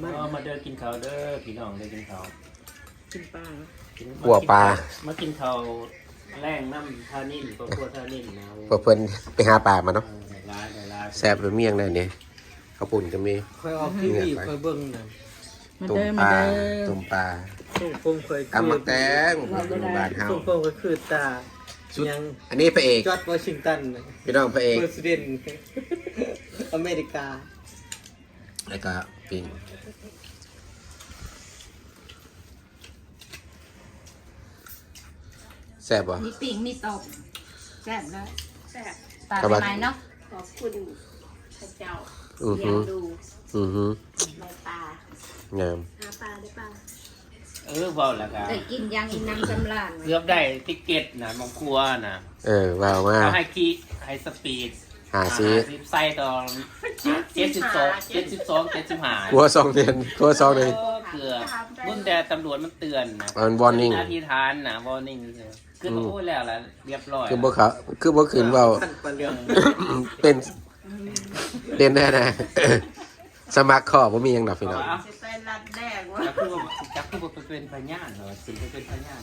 ມາ ເອີ ມາເດີ ກິນເຂົ້າເດີ ພີ່ນ້ອງເດີ ກິນເຂົ້າ ກິນປາ ກິນ ຂົ້ວປາ ມາກິນເຂົ້າແລງນຳທານິນ ຄອບຄົວທານິນນະ ເພາະເພິ່ນໄປຫາປາມາເນາະ ເອີ ໄດ້ຫຼາຍ ໄດ້ຫຼາຍ ແຊບ ມີຫຍັງແດ່ນີ້ ເຂົ້າປຸ້ນກໍມີ ຂ້ອຍອອກທີວີ ຂ້ອຍເບິ່ງນະ ມາເດີ ມາເດີ ຕົ້ມປາ ຕົ້ມປາ ຊົງຄົງຂ້ອຍ ຕຳໝາກແຕງ ຢູ່ບ້ານເຮົາ ຊົງຄົງກໍຄືຕາ ສຸດ ຫຍັງ ອັນນີ້ພະເອກ ຈອດວໍຊິງຕັນ ພີ່ນ້ອງ ພະເອກ ປະທານາທິບໍດີອາເມລິກາ ແລ້ວກໍປີ້ງ ແຊບບໍ່? ມີປີ້ງ ມີຕົ້ມ ແຊບເລີຍ ແຊບ ປາໃໝ່ໆເນາະ ຂອບຄຸນພະເຈົ້າ ອືຮຶ ລ້ຽງດູ ອືຮຶ ໄດ້ປາ ງາມ ຫາປາໄດ້ປາ ເອີ ເວົ້າແລ້ວກໍ ໄດ້ກິນຢ່າງອີ່ໜຳສຳລານ ເກືອບໄດ້ຕິກເກັດນະ ໝ່ອງຄົວນະ ເອີ ເວົ້າມາ ເຂົາໃຫ້ຂີ່ ໃຫ້ສະປີດ ຫ້າສິບ ຫ້າສິບ ໃສ່ຕອນ ເຈັດສິບສອງ ເຈັດສິບສອງ ເຈັດສິບຫ້າ ຄົວສອງເດືອນ ຄົວສອງເດືອນ ເກືອບ ລຸ້ນແຕ່ຕຳຫຼວດມັນເຕືອນນະ ມັນ warning ອະທິຖານນະ warning ຄື ຄື ອືມ ໂອ້ ແລ້ວລະ ລຽບຮ້ອຍ ຄືບໍ່ຂະ ຄືບໍ່ຂຶ້ນເວົ້າ ເປັນ ເປັນແນ່ນະ ສະໝັກຂໍ້ ບໍ່ມີຫຍັງດອກພີ່ນ້ອງ ເອົາ ຊິໄປລັດແດງວະ ຈັກຄືບໍ່ ຈັກຄືບໍ່ໄປເປັນພະຍານເນາະ ຊິໄປເປັນພະຍານ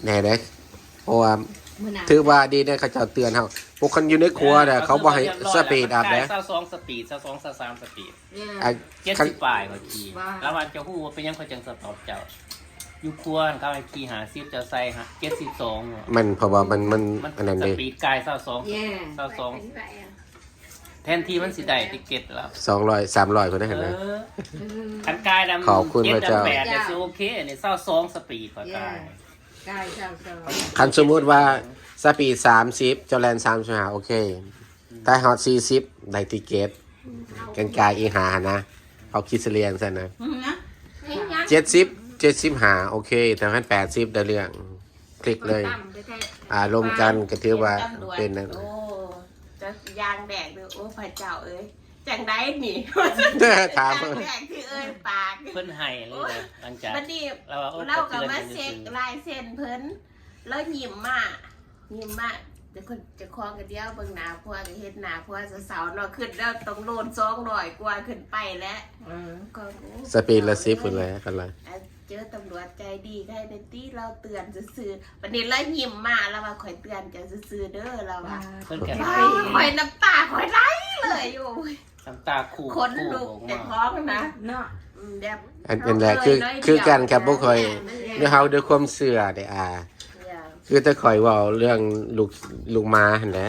ແນ່ເດ້ ເພາະວ່າ ມື້ໜ້າ ຖືວ່າດີເດ້ ເຂົາເຈົ້າເຕືອນເຮົາ ພວກຄັນຢູ່ໃນຄົວນະ ເອີ ເຂົາບໍ່ໃຫ້ສະປີດອັບເດ້ ຊາວສອງສະປີດ ຊາວສອງ ຊາວສາມສະປີດ ອ່າ ເຈັດສິບປາຍຂ້ອຍຂີ່ ວ່າ ລາວວ່າ ເຈົ້າຮູ້ວ່າເປັນຫຍັງຂ້ອຍຈັ່ງສະຕັອບເຈົ້າ ຢູ່ຄົວເຂົາໃຫ້ຂີ່ຫ້າສິບ ເຈົ້າໃສ່ເຈັດສິບສອງ ມັນ ເພາະວ່າມັນ ມັນ ມັນ ອັນນັ້ນເດ້ ສະປີດກາຍຊາວສອງ ແມ່ນ ຊາວສອງ ເປັນໄປ ແທນທີ່ມັນຊິໄດ້ຕິກເກັດແລ້ວ ສອງຮ້ອຍ ສາມຮ້ອຍພຸ້ນນະ ເຫັນໄໝ ເອີ ເອີ ຄັນກາຍນຳ ຂອບຄຸນພະເຈົ້າ ເຈັດນຳແປດ ເຈົ້າ ຊິໂອເຄ ອັນນີ້ຊາວສອງສະປີດ ຂ້ອຍກາຍ ກາຍຊາວສອງ ຄັນສົມມຸດວ່າສະປີດສາມສິບ ເຈົ້າແລ່ນສາມສິບຫ້າ ໂອເຄ ອືມ ແຕ່ຮອດສີ່ສິບ ໄດ້ຕິກເກັດ ອືມ ກັນກາຍອີກຫ້າຫັ້ນນະ ເຮົາຄິດສະເລ່ຍຊັ້ນນະ ອືມ ນະ ເຈັດສິບ ເຈັດສິບຫ້າ ໂອເຄ ແຕ່ຄັນແປດສິບ ໄດ້ເລື່ອງ ຄລິກເລີຍ ອາ ລົມກັນກໍຖືວ່າເປັນນັ້ນ ໂອ້ ຈັກຢ່າງແດກເດີ ໂອ້ ພະເຈົ້າເອີຍ ຈັ່ງໃດນີ້ ຖາມ ຢ່າງແດກທີ່ເອີ່ຍປາກ ເພິ່ນໃຫ້ເລີຍ ໂອ້ຍ ຫຼັງຈາກ ບັດນີ້ ລາວກໍມາເຊັກລາຍເຊັນເພິ່ນ ລາວຍິ້ມມາ ຍິ້ມມາ ເຈົ້າຂອງກໍດຽວເບິ່ງໜ້າຜົວ ກໍເຫັນໜ້າຜົວເສົ້າໆເນາະ ຄຶດແລ້ວຕ້ອງໂລນສອງຮ້ອຍກວ່າຂຶ້ນໄປແຫຼະ ເອີ ກໍ ໂອ້ ສະປີດລະສິບພຸ້ນແຫຼະ ຄັນລະ ເຈີຕຳຫຼວດໃຈດີໃຄແນ່ຕິ ລາວເຕືອນຊື່ໆ ບັດນີ້ລາວຍິ້ມມາ ລາວວ່າ ຂ້ອຍເຕືອນເຈົ້າຊື່ໆເດີ ລາວວ່າ ເພິ່ນກໍ ຂ້ອຍນ້ຳຕາຂ້ອຍໄຫຼເລີຍ ໂອ້ຍ ນ້ຳຕາຄູ ຂົນລຸກ ເຈົ້າຂອງນະ ເນາະ ອືມ ແບບ ອັນນັ້ນແຫຼະ ຄື ຄືກັນກັບພວກຂ້ອຍ ເຮົາດ້ວຍຄວາມເຊື່ອເດ້ ອ່າ ຄືແຕ່ຂ້ອຍເວົ້າເລື່ອງລູກ ລູກໝາຫັ້ນແຫຼະ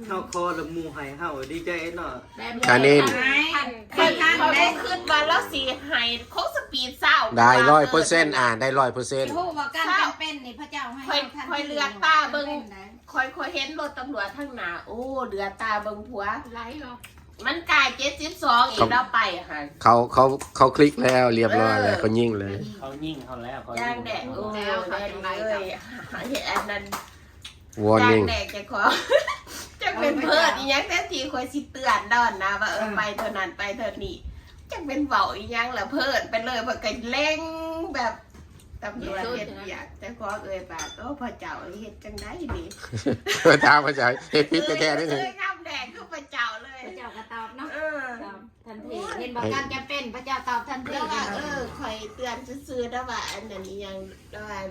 ເຮົາຂໍແລ້ວໝູ່ໃຫ້ເຮົາດີໃຈເນາະ ອັນນີ້ ຂ້ອຍ ຂ້ອຍບໍ່ຄິດວ່າລາວຊິໃຫ້ຄົງສະປີດຊາວ ໄດ້ຮ້ອຍເປີເຊັນ ອ່າ ໄດ້ຮ້ອຍເປີເຊັນ ຮູ້ວ່າການຈຳເປັນນີ້ພະເຈົ້າໃຫ້ ຂ້ອຍ ຂ້ອຍເຫຼືອດຕາເບິ່ງ ຂ້ອຍ ຂ້ອຍເຫັນລົດຕຳຫຼວດທາງໜ້າ ໂອ້ ເຫຼືອດຕາເບິ່ງຜົວ ໄຫຼເນາະ ມັນກາຍເຈັດສິບສອງອີກ ເຂົາ ລາວໄປຫັ້ນ ເຂົາ ເຂົາ ເຂົາຄລິກແລ້ວ ລຽບຮ້ອຍແລ້ວ ເອີ ເຂົາຍິງເລີຍ ເຂົາຍິງເຮົາແລ້ວ ເຂົາຍິງແລ້ວ ໂອ້ ເຂົາຈັ່ງໄດ້ ເອີຍ ອັນນັ້ນ ວໍນິ້ງ ແດກເຈົ້າຂອງ ຈັກແມ່ນເພີດອີ່ຫຍັງ ແທນທີ່ຂ້ອຍຊິເຕືອນດອນນະ ວ່າ ເອີ ເອີ ໄປເທົ່ານັ້ນໄປເທົ່ານີ້ ຈັກແມ່ນເວົ້າອີ່ຫຍັງລະ ເພີດໄປເລີຍ ເພິ່ນກໍເລັ່ງແບບ ຕຳຫຼວດເຮັດວຽກ ເຈົ້າຂອງເອີຍບາດ ໂອ້ ພະເຈົ້າເອີຍ ເຮັດຈັ່ງໃດນີ້ ຖາມພະເຈົ້າ ເຮັດຜິດແທ້ໆເດ້ ເອີຍ ງາມແດງຄືພະເຈົ້າເລີຍ ພະເຈົ້າກໍຕອບເນາະ ເອີ ຕອບທັນທີ ເຫັນບໍ່ ການຈຳເປັນ ພະເຈົ້າຕອບທັນທີ ລາວວ່າ ເອີ ຂ້ອຍເຕືອນຊື່ໆ ລາວວ່າ ອັນນັ້ນອີ່ຫຍັງ ລາວວ່າ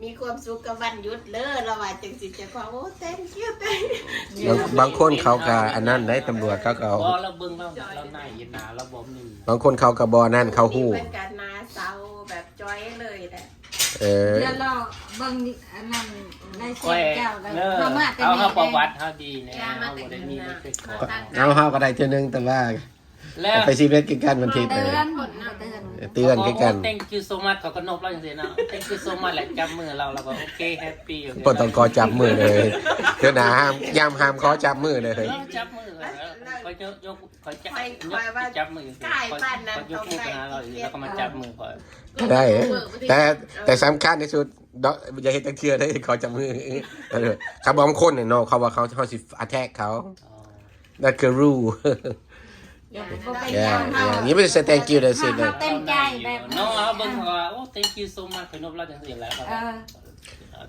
ມີຄວາມສຸກກັບວັນຢຸດເລີ ລາວວ່າຈັ່ງຊີ້ ເຈົ້າຂອງ ໂອ້ thank you thank you ບາງ ບາງຄົນເຂົາກໍອັນນັ້ນໄດ໋ ຕຳຫຼວດເຂົາກໍເອົາ ບໍ່ ລາວເບິ່ງລາວ ລາວໜ້າເຫັນໜ້າລາວບໍ່ມີ ບາງຄົນເຂົາກໍບໍ່ອັນນັ້ນ ເຂົາຮູ້ ເພິ່ນກໍໜ້າເສົ້າແບບຈ່ອຍເລີຍແຫຼະ ເອີ ດຽວລໍເບິ່ງອັນນັ້ນລາຍເຊັນເຈົ້າ ແລ້ວເຮົາມາແຕ່ ເຮົາ ເຮົາປະຫວັດເຮົາດີແນ່ ເຮົາບໍ່ໄດ້ມີເງິນໄປຂໍ ເຮົາ ເຮົາກໍໄດ້ເທື່ອໜຶ່ງ ແຕ່ວ່າ ແລ້ວ ໄປຊີວິດຄືກັນວັນທິດ ເຕືອນ ເຕືອນ ເຕືອນຄືກັນ Thank you so much ເຂົາກໍນົບລາວຈັ່ງຊີ້ເນາະ Thank you so much ແຫຼະ ຈັບມືລາວ ລາວກໍໂອເຄ ແຮບປີ້ ໂອເຄ ບໍ່ຕ້ອງຂໍຈັບມືເລີຍ ເທື່ອໜ້າຫ້າມ ຢ້ຳຫ້າມຂໍຈັບມືເລີຍ ເອີ ຈັບມື ເອີ ຂ້ອຍຍົກ ຂ້ອຍຈະ ຂ້ອຍວ່າ ຈັບມື ກາຍປານນັ້ນ ຂ້ອຍຍົກມືໄປຫາລາວ ແລ້ວກໍມາຈັບມືຂ້ອຍ ກໍໄດ້ ແຕ່ ແຕ່ສຳຄັນທີ່ສຸດ ເນາະ ຢ່າເຮັດຈັກເທື່ອເດ້ ຂໍຈັບມື ເອີ ຄັນບາງຄົນນີ້ເນາະ ເຂົາວ່າເຂົາ ເຮົາຊິ attack ເຂົາ ອໍ That's the rule ຢ່າ ບໍ່ເປັນຫຍັງ yeah, yeah. ເຮົາ You will say thank you, that's it. ເຮົາເຕັມໃຈແບບ ນ້ອງເຮົາເບິ່ງເຂົາວ່າ ໂອ້ thank you so much ຂ້ອຍນົບລາວຈັ່ງຊີ້ແຫຼະ ເອີ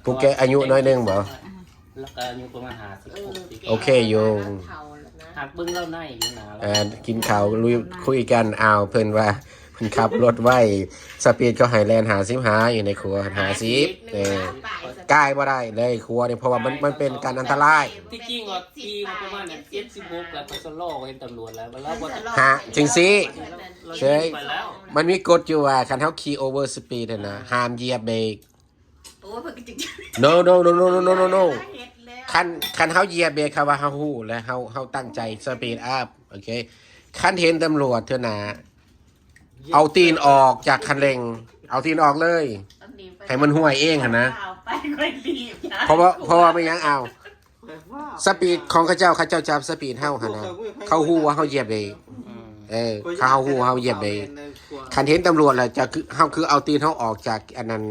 ຜູ້ແກ່ອາຍຸໜ້ອຍໜຶ່ງບໍ? ລາວກໍອາຍຸປະມານຫ້າສິບ ຫົກສິບ ໂອເຄຢູ່ ເຖົ້າແລ້ວ ຫາກເບິ່ງລາວໃນຢູ່ໜ້າລາວ ເອີ ກິນເຂົ້າ ລຸຍ ຄຸຍກັນ ອ້າວ ເພິ່ນວ່າເພິ່ນຂັບລົດໄວ ສະປີດເຂົາໃຫ້ແລ່ນຫ້າສິບຫ້າ ຢູ່ໃນຂົວ ຫ້າສິບ ເອີ ກາຍບໍ່ໄດ້ເລີຍຂົວນີ້ ເພາະວ່າມັນ ມັນເປັນການອັນຕະລາຍ ທີ່ຈິງວ່າຂີ່ມາປະມານເຈັດສິບຫົກ ແລ້ວກໍຊະລໍ ເຫັນຕຳຫຼວດແລ້ວ ແລ້ວບໍ່ ຫາ ຈັ່ງຊີ້ ເຊີຍ ມັນມີກົດຢູ່ວ່າ ຄັນເຮົາຂີ່ over speed ຫັ້ນນະ ຫ້າມຢຽບເບຣກ ໂອ້ ເພິ່ນກໍຈຶ່ງ no no no no no no no no ເຮັດແລ້ວ ຄັນ ຄັນເຮົາຢຽບເບຣກ ເຂົາວ່າເຮົາຮູ້ແລ້ວ ເຮົາ ເຮົາຕັ້ງໃຈ speed up ໂອເຄ ຄັນເຫັນຕຳຫຼວດເທື່ອໜ້າ ເອົາຕີນອອກຈາກຄັນເລັ່ງ ເອົາຕີນອອກເລີຍ ໃຫ້ມັນຫ້ວຍເອງຫັ້ນນະ ໄປຄ່ອຍລີບ ເພາະວ່າ ເພາະວ່າແມ່ນຫຍັງ ອ້າວ ສະປີດຂອງເຂົາເຈົ້າ ເຂົາເຈົ້າຈັບສະປີດເຮົາຫັ້ນນະ ເຂົາຮູ້ວ່າເຮົາຢຽບເບຣກ ອືມ ເອີ ເຂົາຮູ້ວ່າເຮົາຢຽບເບຣກ ຄັນເຫັນຕຳຫຼວດແລ້ວ ຈະຄື ເຮົາຄືເອົາຕີນເຮົາອອກຈາກອັນນັ້ນ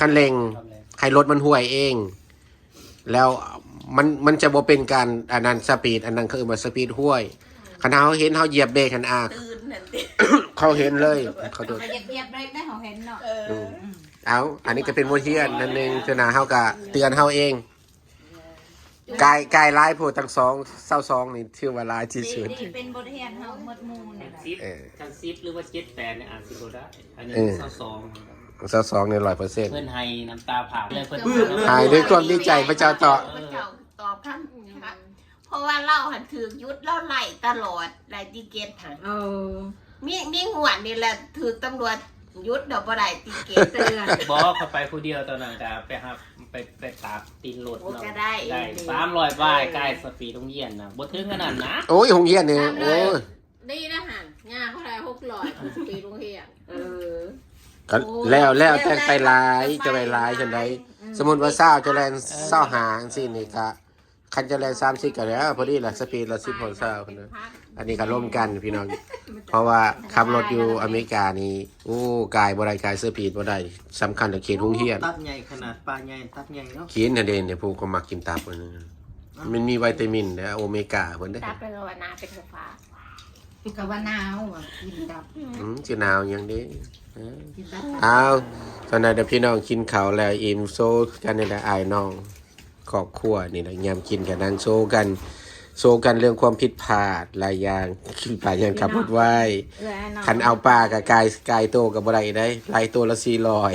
ຄັນເລັ່ງ ໃຫ້ລົດມັນຫ້ວຍເອງ ແລ້ວມັນ ມັນຈະບໍ່ເປັນການອັນນັ້ນ ສະປີດ ອັນນັ້ນເຂົາເອີ້ນວ່າສະປີດຫ້ວຍ ຄັນເຮົາເຫັນເຮົາຢຽບເບຣກຫັ້ນ ອາ ຕື່ນຫັ້ນຕິ ເຂົາເຫັນເລີຍ ເຂົາໂດດ ເຂົາຢຽບ ຢຽບເບຣກໄດ້ ເຂົາເຫັນເນາະ ເອີ ອືມ ເອົາ ອັນນີ້ກໍເປັນບົດຮຽນອັນໜຶ່ງ ເທື່ອໜ້າເຮົາກໍເຕືອນເຮົາເອງ ກາຍ ກາຍຫຼາຍໂພດ ຕັ້ງສອງ ຊາວສອງນີ້ຖືວ່າຫຼາຍທີ່ສຸດ ນີ້ ນີ້ເປັນບົດຮຽນເຮົາໝົດໝູ່ນີ້ແຫຼະ ເອີ ຄັນສິບ ຫຼືວ່າເຈັດແປດນີ້ອາດຊິບໍ່ໄດ້ ອັນນີ້ ເອີ ຊາວສອງ ຊາວສອງນີ້ຮ້ອຍເປີເຊັນ ເພິ່ນໄຫ້ນ້ຳຕາພາກເລີຍ ເພິ່ນ ປຶ້ມເລີຍ ໃຫ້ດ້ວຍຄວາມດີໃຈ ພະເຈົ້າຕອບ ພະເຈົ້າຕອບຄຳ ເພາະວ່າລາວຫັ້ນຖືກຢຸດ ລາວໄລ່ຕະຫຼອດ ໄລ່ຕິເກັດຫັ້ນ ເອີ ມີ ມີງວດນີ້ແຫຼະຖືກຕຳຫຼວດຢຸດ ດອກບໍ່ໄດ້ຕິເກັດເທື່ອ ບໍ່ ຂ້ອຍໄປຜູ້ດຽວຕອນນັ້ນ ກະໄປຮັບ ໄປ ໄປຕາກຕີນລົດ ໂອ້ ເນາະ ກະໄດ້ ໄດ້ ສາມຮ້ອຍປາຍ ເອີ ກາຍສະປີດໂຮງຮຽນນະ ບໍ່ເຖິງອັນນັ້ນນະ ໂອ້ຍ ໂຮງຮຽນນີ້ ສາມຮ້ອຍ ໂອ້ຍ ດີນະຫັ້ນ ຍ່າງເທົ່າໃດ ຫົກຮ້ອຍ ສະປີດໂຮງຮຽນ ເອີ ກໍ ໂອ້ຍ ແລ້ວ ແລ້ວແຕ່ໄປຫຼາຍ ແລ້ວແຕ່ ຈະໄປຫຼາຍ ໄປຫຼາຍ ຈັ່ງໃດ ອືມ ສົມມຸດວ່າຊາວ ຈະແລ່ນຊາວຫ້າ ຈັ່ງຊີ້ນີ້ກະ ຄັນຈະແລ່ນສາມສິບກໍແລ້ວ ພໍດີລະ ສະປີດລະສິບ ຮອດຊາວພຸ້ນນະ ອັນນີ້ກໍລົມກັນພີ່ນ້ອງ ເພາະວ່າຂັບລົດຢູ່ອາເມລິການີ້ ໂອ້ ກາຍບໍ່ໄດ້ ກາຍສະປີດບໍ່ໄດ້ ສຳຄັນກໍເຂດໂຮງຮຽນ ຕັບໃຫຍ່ຂະໜາດ ປາໃຫຍ່ ຕັບໃຫຍ່ເນາະ ກິນຫັ້ນເດ້ ຜູ້ກໍມັກກິນຕັບ ມັນມີໄວຕາມິນເດ້ ໂອເມກາເພິ່ນເດ້ ຕັບເປັນວ່າໜາເປັນໄຟຟ້າ ກໍວ່າໜາວວ່າກິນຕັບ ອືມ ຊິໜາວຫຍັງເດ້ ເອີ ກິນຕັບ ອ້າວ ຕອນນັ້ນເດີພີ່ນ້ອງ ກິນເຂົ້າແລ້ວອີ່ມ ໂຊກັນນີ້ແຫຼະ ອ້າຍນ້ອງ ຄອບຄົວນີ້ແຫຼະ ຍາມກິນກໍນັ່ງໂຊກັນ ໂຊກັນເລື່ອງຄວາມຜິດພາດຫຼາຍຢ່າງ ຫຼາຍຢ່າງ ຂັບລົດໄວ ເອື້ອຍອ້າຍນ້ອງ ຄັນເອົາປາກໍກາຍ ກາຍໂຕກໍບໍ່ໄດ້ເດ້ ຫຼາຍໂຕລະສີ່ຮ້ອຍ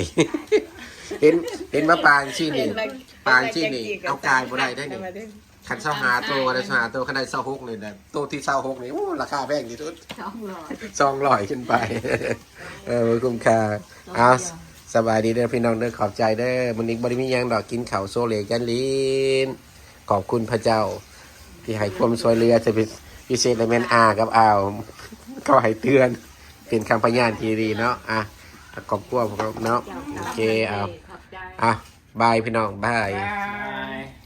ເຫັນ ເຫັນວ່າປາຈັ່ງຊີ້ນີ້ ເຫັນວ່າ ປາຈັ່ງຊີ້ນີ້ ເອົາກາຍບໍ່ໄດ້ເດ້ນີ້ ເອົາມາເດ້ ຄັນຊາວຫ້າໂຕ ອາ ໄດ້ຊາວຫ້າໂຕ ຄັນໄດ້ຊາວຫົກນີ້ນະ ໂຕທີຊາວຫົກນີ້ ໂອ້ ລາຄາແພງທີ່ສຸດ ສອງຮ້ອຍ ສອງຮ້ອຍຂຶ້ນໄປ ເອີ ບໍ່ຄຸ້ມຄ່າ ເອົາ ສະບາຍດີເດີພີ່ນ້ອງເດີ ຂອບໃຈເດີ ມື້ນີ້ບໍ່ໄດ້ມີຫຍັງດອກ ກິນເຂົ້າໂຊເລກັນຫຼິ້ນ ຂອບຄຸນພະເຈົ້າທີ່ໃຫ້ຄວາມຊ່ວຍເຫຼືອ ຈະເປັນພິເສດລະແມ່ນອາກັບອາວ ເຂົາໃຫ້ເຕືອນ ເປັນຄຳພະຍານທີ່ດີເນາະ ອ່ະ ຄອບຄົວພວກເຮົາເນາະ ໂອເຄ ເອົາ ອ່ະ ບາຍພີ່ນ້ອງ ບາຍ ບາຍ.